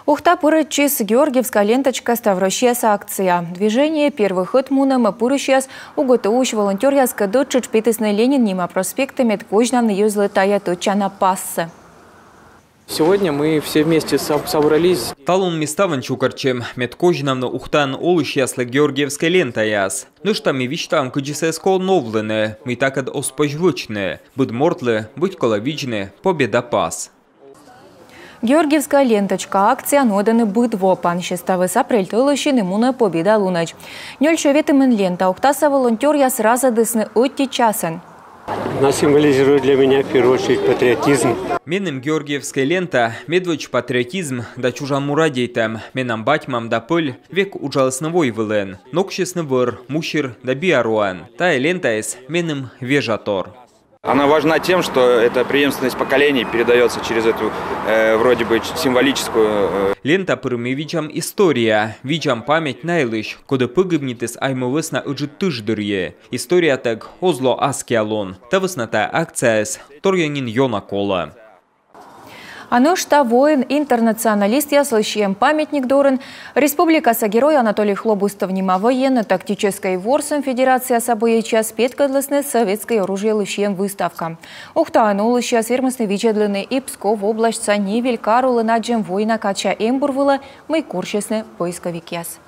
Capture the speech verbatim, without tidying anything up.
Ухта пырӧдчис «Георгиевская ленточка» ставроссияса акцияӧ. Движениеӧ первой ӧтмунӧмӧ пырысьяс УГТУ-ысь волонтёръяскӧд ӧттшӧтш петісны Ленин нима проспектӧ, мед козьнавны йӧзлы тайӧ тӧдчана пассӧ. Сегодня мы все вместе соб- собрались. Талун ми ставӧн чукӧртчим, мед козьнавны Ухтаын олысьяслы георгиевскӧй лентаяс. Нӧшта ми висьталам, кыдзи сійӧс колӧ новлыны, мый такӧд оз позь вӧчны. Быд мортлы быть колӧ видзны Победа пас. «Георгиевская ленточка» акцияӧ нуӧдӧны быд во. Пансьӧ ставыс апрель тӧлысьын и мунӧ Победа лунӧдз. Нёльсё ветымын лента Ухтаса волонтёръяс разӧдісны ӧти часӧн. Она символизирует для меня в первую очередь патриотизм. Меным георгиевскӧй лента медводз патриотизм да чужан му радейтӧм. Менам бать-мам да пӧль век уджалісны войвылын. Ноксисны вӧр, мусир да биаруӧн. Тайӧ лентаыс меным вежатор. Она важна тем, что эта преемственность поколений передается через эту э, вроде бы символическую... Э... Лента пыр ми видзам история, видзам память на йылысь, коді пӧгибнитіс Айму вӧсна Ыджыд тыш дырйи. Историятӧг оз ло аскиа лун. Та вӧсна тайӧ акцияыс торйӧн нин ёна колӧ. А нӧшта воын интернационалистъяслы сиӧм памятник дорын республикаса герой Анатолий Хлобустов нима военно-тактическӧй ворсӧм федерацияса боечьяс петкӧдлісны советскӧй оружиелы сиӧм выставка. Ухтаын олысьяс вермисны видзӧдлыны и Псков обласьтса Невель кар улын аддзӧм война кадся эмбур вылӧ, мый корсисны поисковикъяс.